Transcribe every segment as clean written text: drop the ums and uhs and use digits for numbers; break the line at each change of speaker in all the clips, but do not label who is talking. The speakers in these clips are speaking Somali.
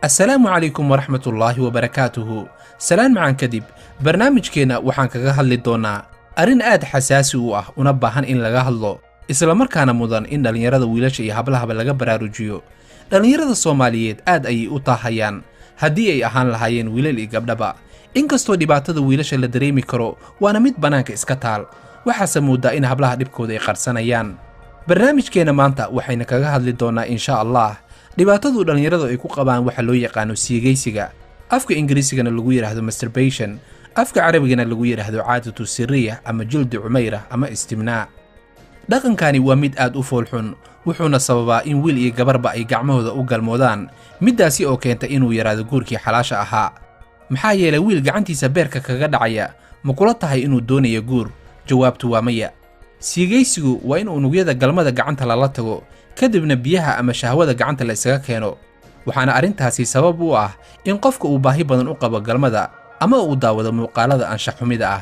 Assalaamu calaykum waraxmatullaahi wabarakaatuhu. Salaan macaan kadib, barnaamijkeenna waxaan kaga hadli doonnaa arrin aad xasaasi u ah, una baahan in laga hadlo, islamarkaana mudan in dhallinyarada wiilasha iyo hablahaba laga baraarujiyo. Dhallinyarada Soomaaliyeed aad ayay u taahayaan haddii ay ahaan lahaayeen wiilal iyo gabdhaba. Inkastoo dhibaatada wiilasha la dareemi karo, waana mid bannaanka iska taal, waxaase mooddaa in hablaha dhibkooda ay qarsanayaan. Barnaamijkeenna maanta waxayna kaga hadli doonnaa, insha Allah, dhibaatadu dhallinyaradu ay ku qabaan waxa loo yaqaano siigaysiga, afka Ingiriisigana lagu yidhaahdo masturbation, afka Carabigana lagu yidhaahdo caadatu siriya ama jildi cumayra ama istimnaa. Dhaqankani waa mid aad u foolxun, wuxuuna sababaa in wiil iyo gabarba ay gacmahooda u galmoodaan, middaasi oo keenta inuu yaraado guurkii xalaasha ahaa. Maxaa yeelay, wiil gacantiisa beerka kaga dhacaya ma kula tahay inuu doonayo guur? Jawaabtu waa maya. Siigaysigu waa in unugyada galmada gacanta lala tago, kadibna biyaha ama shahwada gacanta la isaga keeno, waxaana arrintaasi sabab u ah in qofka uu baahi badan u qabo galmada ama uu daawado muuqaalada anshaxxumida ah.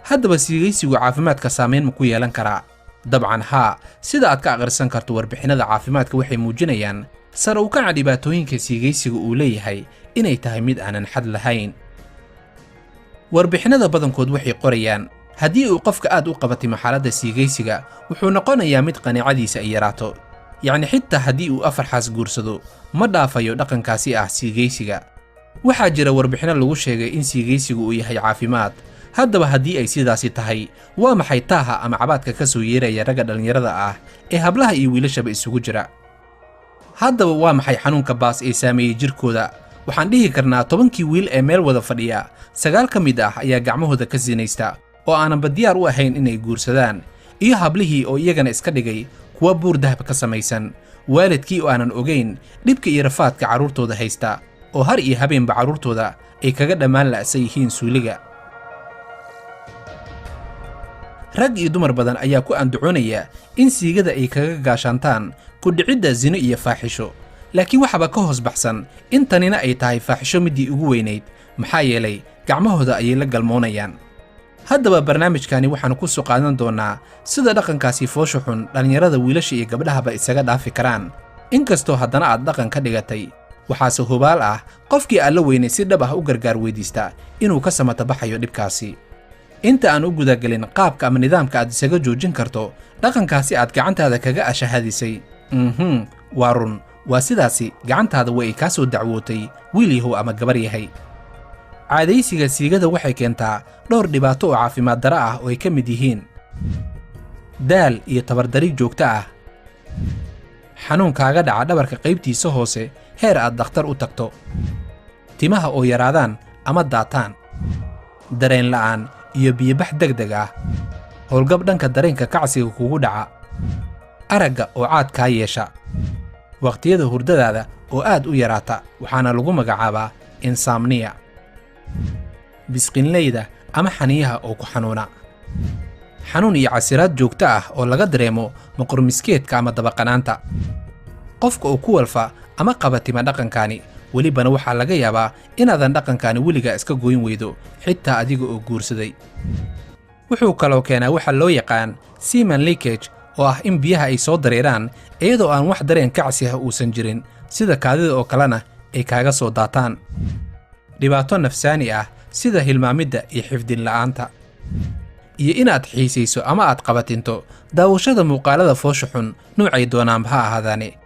Haddaba, siigaysigu caafimaadka saamayn ma ku yeelan karaa? Dabcan haa. Sida aad ka akhrisan karto warbixinnada caafimaadka, waxay muujinayaan sare u kaca dhibaatooyinka siigaysiga uu leeyahay inay tahay mid aanan xad lahayn. Warbixinnada badankood waxay qorayaan haddii uu qofka aad u qabatay xaaladda siigaysiga, wuxuu noqonayaa mid qaniicadiisa ay yaraato, yacni xitaa haddii uu afar xaas guursado ma dhaafayo dhaqankaasi ah siigaysiga. Waxaa jira warbixinno lagu sheegay in siigaysigu uu yahay caafimaad. Haddaba, haddii ay sidaasi tahay, waa maxay taaha ama cabaadka ka soo yeeraya ragga dhallinyarada ah ee hablaha iyo wiilashaba isugu jira? Haddaba, waa maxay xanuunka baas ee saameeyey jirkooda? Waxaan dhihi karnaa 10kii wiil ee meel wada fadhiya, 9 ka mid ah ayaa gacmahooda ka sinaysta oo aananba diyaar u ahayn inay guursadaan, iyo hablihii oo iyagana iska dhigay kuwa buur dahab ka samaysan, waalidkii oo aanan ogayn dhibka iyo rafaadka carruurtooda haysta, oo har iyo habeenba carruurtooda ay kaga dhammaan la'san yihiin suuliga. Rag iyo dumar badan ayaa ku andacoonaya in siigada ay kaga gaashaantaan ku dhicidda sino iyo faaxisho, laakiin waxaaba ka hoos baxsan in tanina ay tahay faaxisho middii ugu weynayd, maxaa yeelay gacmahooda ayay la galmoonayaan. Haddaba, barnaamijkani waxaannu ku soo qaadan doonnaa sida dhaqankaasi foosha xun dhallinyarada wiilasha iyo gabdhahaba isaga dhaafi karaan, inkastoo haddana aad dhaqan ka dhigatay. Waxaase hubaal ah qofkii alla weynay si dhab ah u gargaar weydiista inuu ka samatabaxayo dhibkaasi. Inta aan u gudagelin qaabka ama nidaamka aad isaga joojin karto dhaqankaasi aad gacantaada kaga ashahadisay, waa run, waa sidaasi, gacantaada way ay kaa soo dacwootay, wiil yahow ama gabar yahay. Caadaysiga siigada waxay keentaa dhowr dhibaato oo caafimaad dara ah oo ay ka mid yihiin daal iyo tabardari joogto ah, xanuun kaaga dhaca dhabarka qaybtiisa hoose heer aad dhakhtar u tagto, timaha oo yaraadaan ama daataan, dareen la'aan iyo biyobax deg deg ah, howlgab dhanka dareenka kacsiga kugu dhaca, aragga oo caad kaa yeesha, waqtiyada hurdadaada oo aad u yaraata, waxaana lagu magacaabaa insaamniya, bisqinleyda ama xaniyaha oo ku xanuuna, xanuun iyo casiraad joogto ah oo laga dareemo maqormiskeedka ama dabaqanaanta, qofka oo ku walfa ama qabatima dhaqankaani. Welibana waxaa laga yaabaa inaadan dhaqankaani weligaa iska goyn weydo xitaa adiga oo guursaday. Wuxuu kaloo keenaa waxa loo yaqaan semen leakage, oo ah in biyaha ay soo dareeraan iyadoo aan wax dareen kacsi ah uusan jirin, sida kaadida oo kalena ay kaaga soo daataan, dhibaato nafsaani ah sida hilmaamidda iyo xifdin la'aanta, iyo inaad xiisayso ama aad qabatinto daawashada muuqaalada foosha xun nuucay doonaanba ha ahaadaane,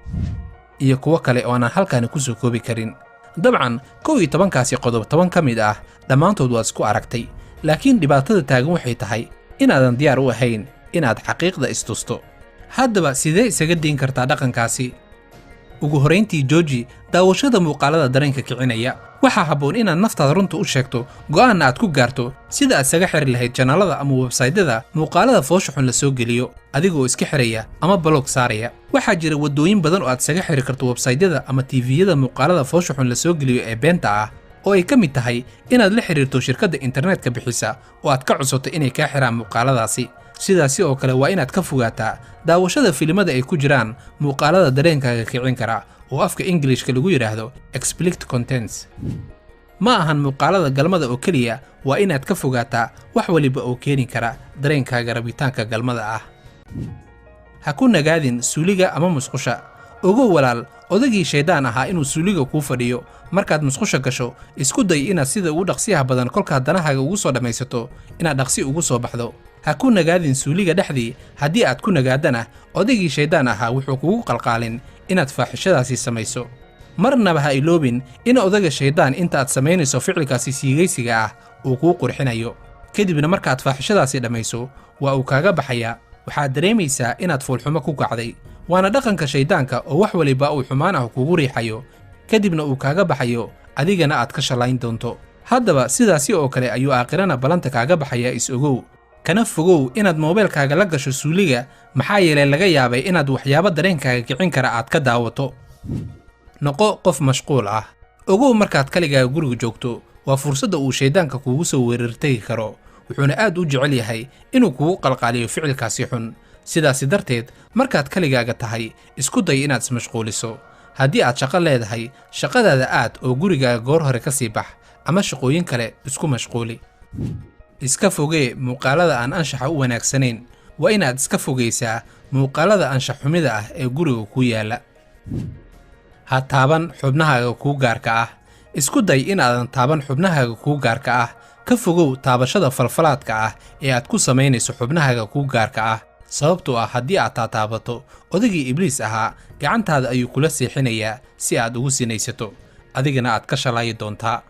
iyo kuwo kale oo aanan halkaani ku soo koobi karin. Dabcan 11kaasi qodob, 10 ka mid ah dhammaantood waad isku aragtay, laakiin dhibaatada taagan waxay tahay inaadan diyaar u ahayn inaad xaqiiqda istusto. Haddaba, sidee isaga dayn kartaa dhaqankaasi? Ugu horrayntii, jooji daawashada muuqaalada dareenka kicinaya. Waxaa habboon inaad naftaada runta u sheegto, go'aanna aad ku gaarto sida aad isaga xiri lahayd janaalada ama websaydyada muuqaalada foosha xun la soo geliyo, adigoo iska xiraya ama block saaraya. Waxaa jira waddooyin badan oo aad isaga xiri karto websaydyada ama TV-yada muuqaalada foosha xun la soo geliyo ee beenta ah, oo ay ka mid tahay inaad la xiriirto shirkadda internetka bixisa oo aad ka codsato inay kaa xiraan muuqaaladaasi. Sidaasi oo kale, waa inaad ka fogaataa daawashada filimada ay ku jiraan muuqaalada dareenkaaga kicin kara, oo afka Ingilishka lagu yidhaahdo explicit contents. Ma ahan muuqaalada galmada oo keliya, waa inaad ka fogaataa wax waliba oo keeni kara dareenkaaga rabitaanka galmada ah. Ha ku nagaadin suuliga ama musqusha. Ogow walaal, odagii shayddaan ahaa inuu suuliga kuu fadhiyo. Markaad musqusha gasho, isku day inaad sida ugu dhaqsiyaha badan kolkaad danahaaga ugu soo dhammaysato inaad dhaqsi ugu soo baxdo. Ha ku nagaadin suuliga dhexdii. Haddii aad ku nagaadana, odaygii shayddaan ahaa wuxuu kugu qalqaalin inaad faaxishadaasi samayso. Marnaba ha iloobin in odayga shayddaan inta aad samaynayso ficilkaasi siigaysiga ah uu kuu qurxinayo. Kadibna markaad faaxishadaasi dhammayso, waa uu kaaga baxayaa. Waxaad dareemaysaa inaad foolxumo ku kacday. Waana dhaqanka shayddaanka oo wax waliba uu xumaan ah kugu riixayo, kadibna uu kaaga baxayo, adigana aad ka shallayn doonto. Haddaba sidaasi oo kale ayuu aakhirana ballanta kaaga baxayaa. Is ogow, kana fogow inaad moobeelkaaga la gasho suuliga, maxaa yeelay laga yaabay inaad waxyaabo dareenkaaga kicin kara aad ka daawato. Noqo qof mashquul ah. Ogow markaad kaligaaga guriga joogto, waa fursadda uu shayddaanka kuugu soo weerartegi karo, wuxuuna aad u jecel yahay inuu kugu qalqaaliyo ficilkaasi xun. Sidaasi darteed, markaad kaligaaga tahay, isku day inaad ismashquuliso. Haddii aad shaqo leedahay, shaqadaada aad oo gurigaaga goor hore ka sii bax, ama shaqooyin kale isku mashquuli. Iska fogee muuqaalada aan anshaxa u wanaagsanayn. Waa inaad iska fogaysaa muuqaalada anshax xumida ah ee guriga kuu yaalla. Ha taaban xubnahaaga kuu gaarka ah. Isku day inaadan taaban xubnahaaga kuu gaarka ah. Ka fogow taabashada falfalaadka ah ee aad ku samaynayso xubnahaaga kuu gaarka ah, sababtoo ah haddii aad taataabato, odaygii ibliis ahaa gacantaada ayuu kula seexinayaa si aad ugu sinaysato, adigana aad ka shalaayi doontaa.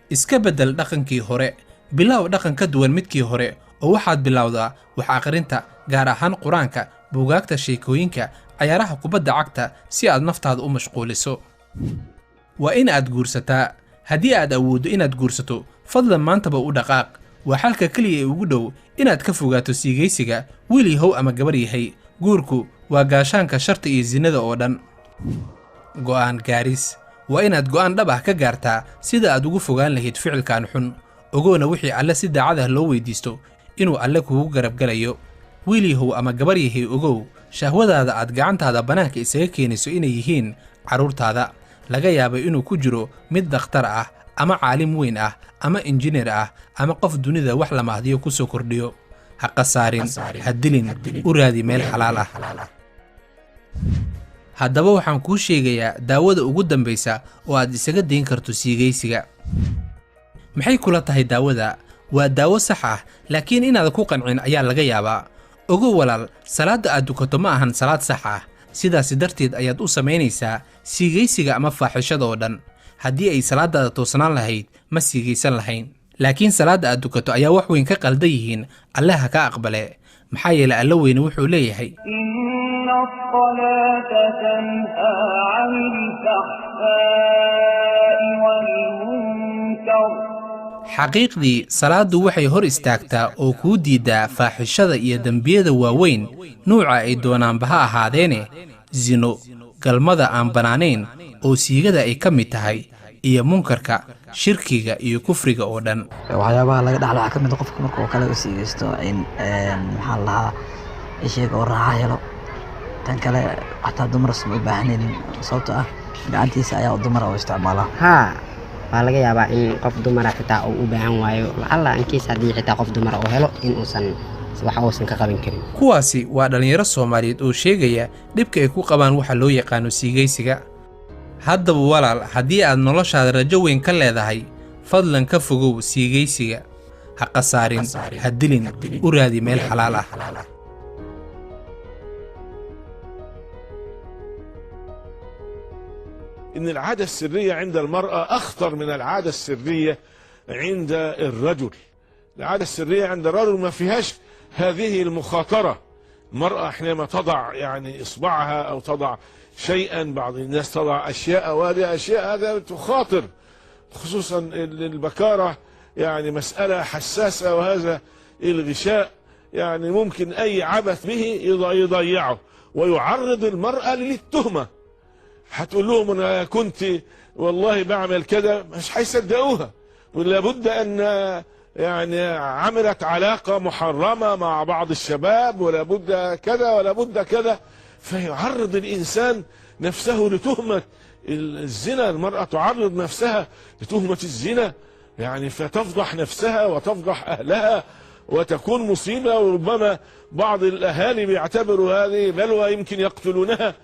Iska beddel dhaqankii hore. Bilow dhaqan ka duwan midkii hore, oo waxaad bilowdaa wax akhrinta, gaar ahaan qur-aanka, buugaagta sheekooyinka, cayaaraha kubadda cagta, si aad naftaada u mashquuliso. Waa in aad guursataa. Haddii aad awooddo inaad guursato, fadlan maantaba u dhaqaaq. Waa xalka keliya ee ugu dhow inaad ka fogaato siigaysiga, wiil yahow ama gabar yahay. Guurku waa gaashaanka sharta iyo sinada oo dhan. Go'aan gaaris. Waa inaad go'aan dhab ah ka gaartaa sida aad ugu fogaan lahayd ficilkan xun. Ogoona wixii Alle si daacad ah loo weydiisto inuu Alle kugu garabgalayo. Wiil yahow ama gabar yahay, ogow shahwadaada aad gacantaada bannaanka isaga keenayso inay yihiin carruurtaada. Laga yaabay inuu ku jiro mid dhakhtar ah, ama caalim weyn ah, ama injineer ah, ama qof dunida wax la mahdiyo ku soo kordhiyo. Ha khasaarin, ha dilin, u raadi meel xalaal ah. Haddaba waxaan kuu sheegayaa daawada ugu dambaysa oo aad isaga dayn karto siigaysiga. Maxay kula tahay daawada? Waa daawo sax ah, laakiin inaad ku qancin ayaa laga yaabaa. Ogow walaal, salaadda aad dukato ma ahan salaad sax ah. Sidaasi darteed ayaad u samaynaysaa siigaysiga ama faaxishada oo dhan. Haddii ay salaadaada toosnaan lahayd, ma siigaysan lahayn. Laakiin salaadda aad dukato ayaa wax weyn ka qaldan yihiin. Alle ha ka aqbale, maxaa yeelay Alla weyne wuxuu leeyahay:
إن الصلاة تنهى عن الفحشاء والمنكر.
Xaqiiqdii salaaddu waxay hor istaagtaa oo kuu diiddaa faaxishada iyo dembiyada waaweyn, nuuca ay doonaanba ha ahaadeene, sino, galmada aan bannaanayn oo siigada ay ka mid tahay, iyo munkarka, shirkiga iyo kufriga oo dhan.
Waxyaabaha laga dhaxlo waxaa ka mid ah qofka marka uu kale u siigaysto in maxaa la dhahaa isheeg oo raaxa helo. Tan kale, xataa dumar ma u baahanaynin, sababtoo ah gacantiisa ayaa dumar oo isticmaala.
Haa, waa laga yaabaa in qof dumara xitaa uu u baahan waayo, lacalla inkiis haddii xitaa qof dumara uu helo in uusan wax uusan ka qaban karin.
Kuwaasi waa dhallinyaro Soomaaliyeed oo sheegaya dhibka ay ku qabaan waxa loo yaqaano siigaysiga. Haddaba walaal, haddii aad noloshaada rajo weyn ka leedahay, fadlan ka fogow siigaysiga. Ha khasaarin, ha dilin, u raadi meel xalaal ah.
إن العادة السرية عند المرأة أخطر من العادة السرية عند الرجل. العادة السرية عند الرجل ما فيهاش هذه المخاطرة. المرأة حينما تضع يعني إصبعها أو تضع شيئا، بعض الناس تضع أشياء وهذه أشياء هذا تخاطر، خصوصا البكارة يعني مسألة حساسة، وهذا الغشاء يعني ممكن أي عبث به يضيعه ويعرض المرأة للتهمة. هتقول لهم انا كنت والله بعمل كده، مش هيصدقوها، ولابد ان يعني عملت علاقة محرمة مع بعض الشباب، ولا بد كذا ولا بد كذا، فيعرض الإنسان نفسه لتهمة الزنا. المرأة تعرض نفسها لتهمة الزنا يعني، فتفضح نفسها وتفضح أهلها وتكون مصيبة، وربما بعض الأهالي بيعتبروا هذه بلوى يمكن يقتلونها.